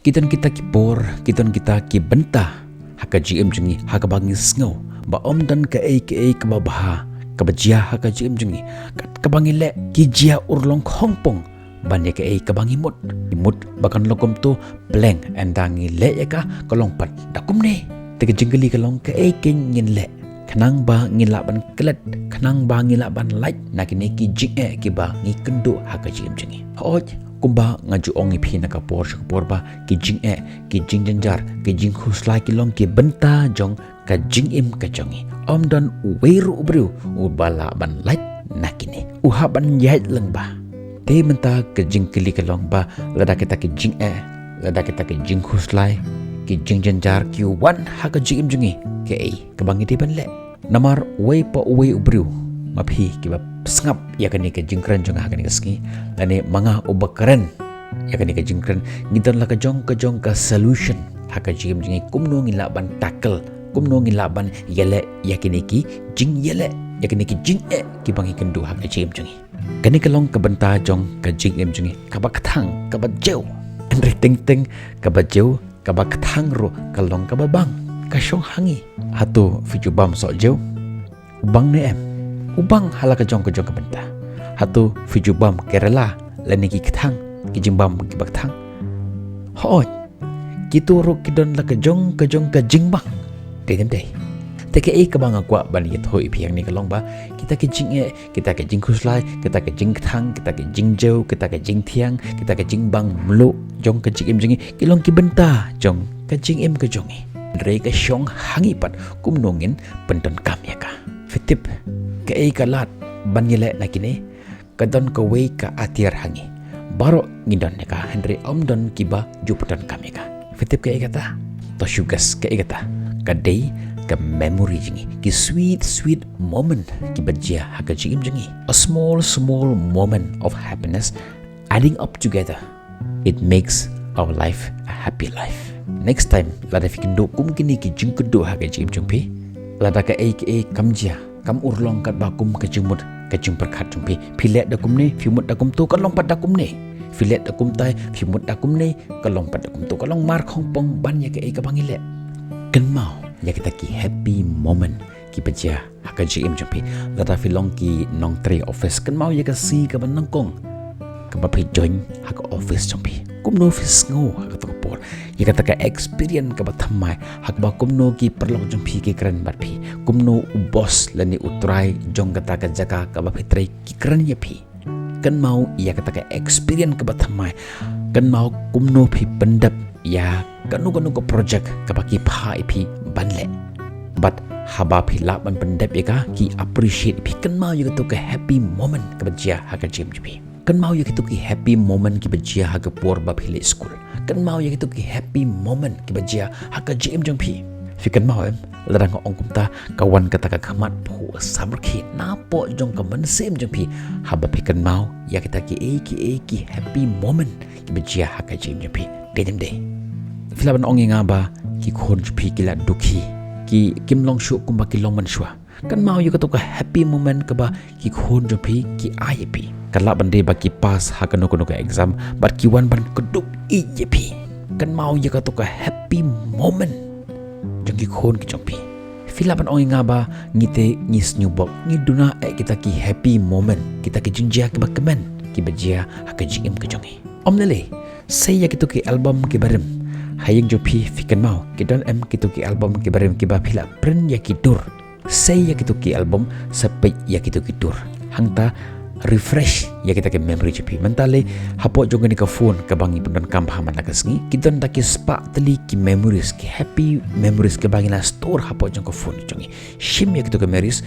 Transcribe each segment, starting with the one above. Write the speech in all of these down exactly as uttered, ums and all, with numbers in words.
Ki don kita ki por, ki don kita ki bynta ha ka jingim jong ngi, ha kaba ngi sngew ba ym don kaei kaei kaba bha kaba jia ha ka jingim jong ngi. Kat kaba ngi leh ki jia urlong khongpong ban ïa kaei kaba ngi mut. Ngi mut ba kan long kumto, blank, ynda ngi leh ïa ka, ka long pat da kumne. Te ka jingkylli ka long, kaei keiñ ngin leh khnang ba ngi lah ban klet, khnang ba ngi lah ban lait na kine ki jingeh kiba ngi kynduh ha ka jingim jong ngi. Hooid, kumba nga ju ong ïa phi na ka por sha ka por ba ki jingeh, ki jingjynjar, ki jingkhuslai ki long ki bynta jong ka jingim ka jong ngi. Ym don uwei ruh u briew uba lah ban lait na kine, u hap ban ïaid lyngba. Te mynta ka jingkylli ka long ba lada kita ki jingeh, lada kita ki jingkhuslai, ki jingjynjar ki wan ha ka jingim jong ngi, kaei kaba ngi dei ban leh? Namar uwei pa uwei u briew, ma phi kiba sngap ïa kane ka jingkren jong nga ha kane ka sngi, lane ma nga uba kren ïa kane ka jingkren, ngi don la ka jong ka jong ka solution ha ka jingim jong ngi, kumno ngin lah ban tackle, kumno ngin lah ban ïaleh ïa kine ki jingïaleh, ïa kine ki jingeh kiba ngi kynduh ha ka jingim jong ngi. Kane ka long ka bynta jong ka jingim jong ngi kaba kthang, kaba jew. Hynrei teng teng kaba jew, kaba kthang ruh ka long kaba bang, ka shong ha ngi. Hato phi ju bam soh jew? U bang ne em? U bang ha la ka jong ka jong ka bynta. Hato phi ju bam ki rala lane ki kthang, ki jingbam kiba kthang? Hooid, kito ruh ki don la ka jong ka jong ka jingbang. Dei ne em dei? Te kaei kaba nga kwah ban ïathuh ïa phi hangne ka long ba kita ki jingeh, kita ki jingkhuslai, kita ki jingkthang, kita ki jingjew, kita ki jingthiang, kita ki jingbam mluh jong ka jingim jong ngi, ki long ki bynta jong ka jingim ka jong ngi. Hynrei ka shong ha ngi pat kumno ngin pyndonkam ïa ka. Phi tip kaei ka lad ban ïaleh na kine? Ka don kawei ka atiar ha ngi. Baroh ngi don ïa ka, hynrei ym don kiba ju pyndonkam ïa ka. Phi tip kaei kata? To shu guess kaei kata? Ka dei ka memory jong ngi, ki sweet sweet moment kiba jia ha ka jingim jong ngi. A small small moment of happiness adding up together, it makes our life a happy life. Next time lada phi kynduh kum kine ki jingkynduh ha ka jingim jong phi, lada kaei kaei kam jia, kam urlong katba kum ka jingmut ka jingpyrkhat jong phi, phi leh da kumne, phi mut da kumto, ka long pat da kumne. Phi leh da kumtai, phi mut da kumne, ka long pat da kumto, ka long mar khongpong ban ïa kaei kaba ngi leh. Kynmaw ïa kita ki happy moment kiba jia ha ka jingim jong phi. Lada phi long ki nongtrei office, kynmaw ïa ka sngi kaba nyngkong kaba phi join ha ka office jong phi. Kumno phi sngew ha kato ka por? Ïa kata ka experience kaba thymmai, ha kaba kumno ki paralok jong phi ki kren bad phi? Kumno u boss lane u trai jong kata ka jaka kaba phi trei ki kren ïa phi? Kynmaw ïa kata ka experience kaba thymmai. Kynmaw kumno phi pyndep ïa kano kano ka project kaba ki phah ïa phi ban leh. Bad haba phi lah ban pyndep ïa ka, ki appreciate ïa phi. Kynmaw ïa kato ka happy moment kaba jia ha ka jingim jong phi. Kynmaw ïa kito ki happy moment kiba jia ha ka por ba phi leit skul. Kynmaw ïa kito ki happy moment kiba jia ha ka jingim jong phi. Phi kynmaw em, lada nga ong kumta, ka wan kata ka khmat phuh samrkhie napoh jong ka mynsiem jong phi haba phi kynmaw ïa kita kiei kiei ki happy moment kiba jia ha ka jingim jong phi. Dei ne em dei? Phi lah ban ong ïa nga ba ki khun jong phi ki la dukhi, ki, kim long shuh kumba ki long mynshuwa. Kynmaw ïa kato ka happy moment kaba ki khun jong phi ki ai ïa phi. Ka lah ban dei ba ki pass ha kano kano ka exam bad ki wan ban kdup ïeit ïa phi. Kynmaw ïa kato ka happy moment jong ki khun ki jong phi. Phi lah ban ong ïa nga ba ngi te ngi sngewbok, ngi duna eh kita ki happy moment, kita ki jingjia kiba kmen kiba jia ha ka jingim ka jong ngi. Ym lei lei, sei ïa kito ki album kiba rim. Ha ïing jong phi, phi kynmaw, ki don em kito ki album kiba rim kiba phi la print ïa ki dur? Sei ïa kito ki album, sa peit ïa kito ki dur. Hangta refresh ïa kita ki memory jong phi. Mynta lei, hapoh jong kane ka phone kaba ngi pyndonkam ha man la ka sngi, ki don da ki spah tylli ki memories, ki happy memories kiba ngi la store hapoh jong ka phone jong ngi. Shim ïa kito ki memories,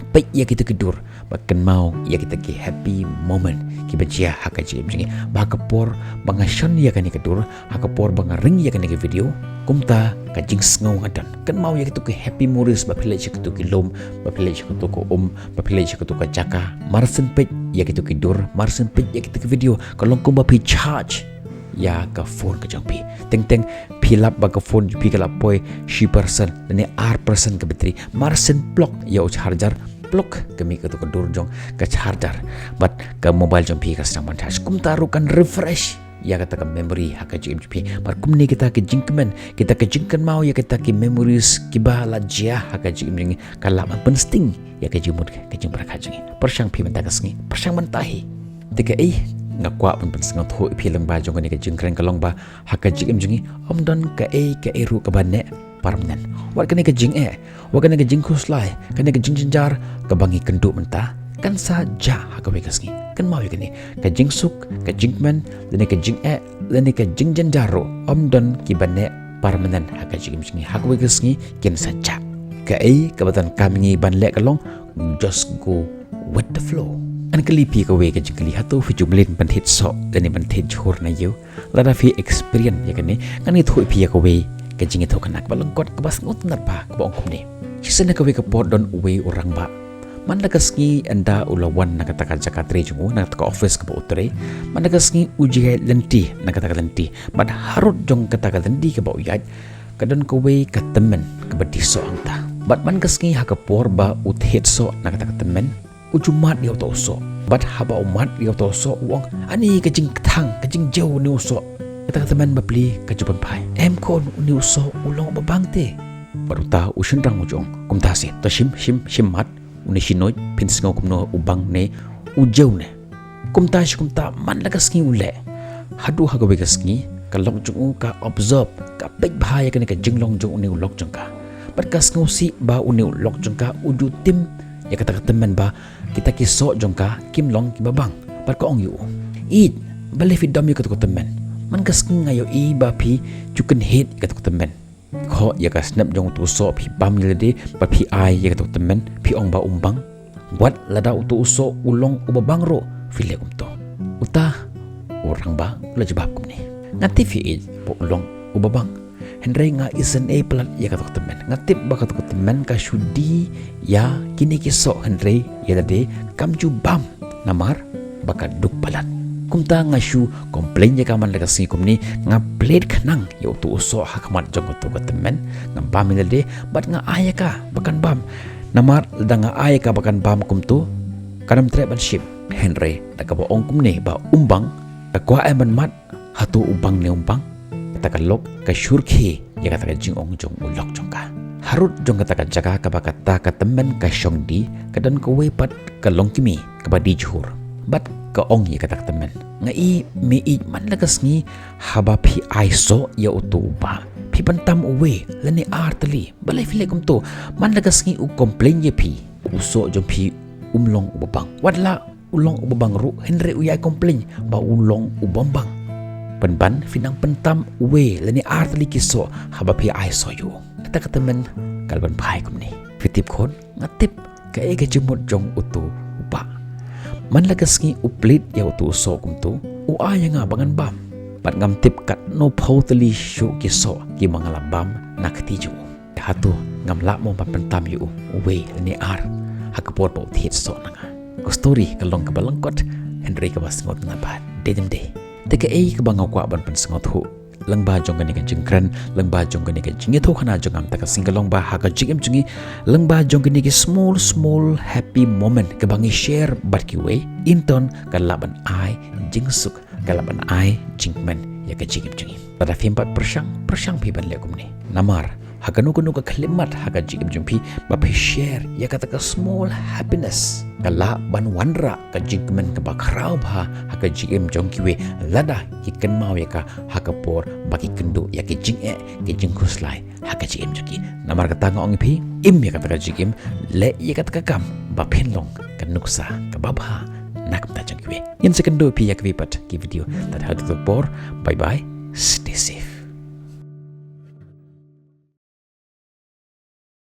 peit ïa kito ki dur, bad kynmaw ïa kita ki happy moment kiba jia ha ka jingim jong ngi. Ba ha ka por ba nga shon ïa kane ka dur, ha ka por ba nga ring ïa kane ka video, kumta ka jingsngew nga don. Kynmaw ïa kito ki happy memories, ba phi leit sha kito ki lum, ba phi leit sha kito ka um, ba phi leit sha kito ka jaka. Mar syn peit ïa kito ki dur, mar syn peit ïa kito ki video, ka long kumba phi charge ïa ka phone ka jong phi. Teng teng phi lap ba ka phone jong phi ka la poi shi percent lane ar percent ka battery, mar syn plug ïa u charger, plug ka mih kato ka dur jong ka charger, bad ka mobile jong phi ka sdang ban charge. Kumta ruh kan refresh ïa kata ka memory ha ka jingim jong phi. Bad kumne kita ki jingkmen, kita ki jingkynmaw ïa kita ki memories kiba la jia ha ka jingim jong ngi, ka lah ban pynsting ïa ka jingmut, ka jingpyrkhat jong ngi. Pyrshang phi mynta ka sngi, pyrshang mynta hi. Te kaei nga kwah ban pynsngewthuh ïa phi lyngba jong kane ka jingkren ka long ba ha ka jingim jong ngi ym don kaei kaei ruh kaba neh permanent. Wat kane ka jingeh, wat kane ka jingkhuslai, kane ka jingjynjar kaba ngi kynduh mynta, kan sa jah ha kawei ka sngi. Kynmaw ïa kane, ka jingsuk, ka jingkmen, lane ka jingeh, lane ka jingjynjar ruh ym don kiba neh permanent ha ka jingim jong ngi. Ha kawei ka sngi kin sa jah. Kaei kaba donkam ïa ngi ban leh ka long, just go with the flow. Ngan kylli phi kawei ka jingkylli, hato phi ju mlien ban thied soh lane ban thied jhur na ïew? Lada phi experience ïa kane, ngan ïathuh ïa phi ïa kawei ka jingïathuhkhana kaba lyngkot, kaba sngewtynnat bha, kaba ong kumne. Shisien ha kawei ka por don uwei u rangbah. Man la ka sngi ynda u la wan na kata ka jaka trei jong u, na kata ka office kaba u trei, man la ka sngi u ju ïaid lynti na kata ka lynti. Bad harud jong kata ka lynti kaba u ïaid, ka don kawei ka tymmen kaba die soh hangta. Bad man ka sngi ha ka por ba u thied soh na kata ka tymmen, u ju mad ïa uta u soh. Bad haba u mad ïa uta u soh u ong, ani ka jingkthang, ka jingjew une u soh. Kata ka tymmen bapli ka ju pynphai, em khun, une u soh u long uba bang te. Bad uta u shynrang u ju ong, kumta seh, to shim, shim, shim mad, une shi noh, phin sngew kumno u bang ne u jew ne. Kumta shi kumta man la ka sngi u leh. Haduh ha kawei ka sngi, ka lok jong u ka observe, ka peit bha ïa kane ka jinglong jong une u lok jong ka. Bad ka sngewsih ba une u lok jong ka u ju tim ïa kata ka tymmen ba kita ki soh jong ka kim long kiba bang. Bad ka ong ïa u, ïeit, balei phi dom ïa kata ka tymmen? Man ka sngi nga ïohi ba phi ju kynhied ïa kata ka tymmen. Khoh ïa ka snep jong uta u soh phi bam ïa lade, bad phi ai ïa kata ka tymmen, phi ong ba um bang. Wat lada uta u soh u long uba bang ruh, phi leh kumto. Uta u rangbah u la jubab kumne, nga tip hi ïeit ba u long uba bang. Hynrei nga isynei palat ïa kata ka tymmen. Nga tip ba kata ka tymmen ka shu die ïa kine ki soh, hynrei ïa lade kam ju bam namar ba ka duk palat. Kumta nga shu complain ïa ka man la ka sngi kumne, nga plie khnang ïa uta u soh ha khmat jong uta ka tymmen, nga bam ïa lade, bad nga ai ïa ka ba kan bam. Namar lada nga ai ïa ka ba kan bam kumto, kan ym treh ban shim. Hynrei da kaba ong kumne ba um bang, ka kwah em ban mad hato u bang ne um bang. Kata ka lok ka shu rkhie ïa kata ka jingong jong u lok jong ka. Harud jong kata ka jaka kaba kata ka tymmen ka shong die, ka don kawei pat ka longkmie kaba die jhur. Bad ka ong ïa kata ka tymmen, nga i me ïeit, man la ka sngi haba phi ai soh ïa uta u bah, phi pyntam uwei lane ar tylli. Balei phi leh kumto? Man la ka sngi u complain ïa phi, u soh jong phi um long uba bang. Wat la u long uba bang ruh, hynrei u ïai complain ba u long uba ym bang. Pynban phi nang pyntam uwei lane ar tylli ki soh haba phi ai soh ïa u. Kata ka tymmen ka la pynphai kumne, phi tip khun, nga tip kaei ka jingmut jong uta u bah. Man la ka sngi u plie ïa uta u soh kumto, u ai ïa nga ba ngan bam. Bad ngam tip katno phew tylli shuh ki soh kiba nga la bam na kti jong u. Hato ngam lah mo ban pyntam ïa u uwei lane ar ha ka por ba u thied soh na nga? Ka story ka long kaba lyngkot, hynrei kaba sngewtynnat bha, dei ne ym dei? Te kaei kaba nga kwah ban pynsngewthuh lyngba jong kane ka jingkren, lyngba jong kane ka jingïathuhkhana jong nga mynta ka sngi ka long ba ha ka jingim jong ngi, lyngba jong kine ki small small happy moment kaba ngi share bad kiwei, in turn ka lah ban ai jingsuk, ka lah ban ai jingkmen ïa ka jingim jong ngi. Lada phim pat pyrshang, pyrshang phi ban leh kumne. Namar ha kano kano ka khyllipmat ha ka jingim jong phi, ba phi share ïa kata ka small happiness, ka lah ban wanrah ka jingkmen kaba khraw bha ha ka jingim jong kiwei, lada ki kynmaw ïa ka ha ka por ba ki kynduh ïa ki jingeh, ki jingkhuslai ha ka jingim jong ki. Namar kata nga ong ïa phi, im ïa kata ka jingim, leh ïa kata ka kam ba phin long ka nuksa kaba bha na ka bynta jong kiwei. Ngin sa ïakynduh ïa phi ïa kiwei pat ki video. Tad haduh ka por, bye bye.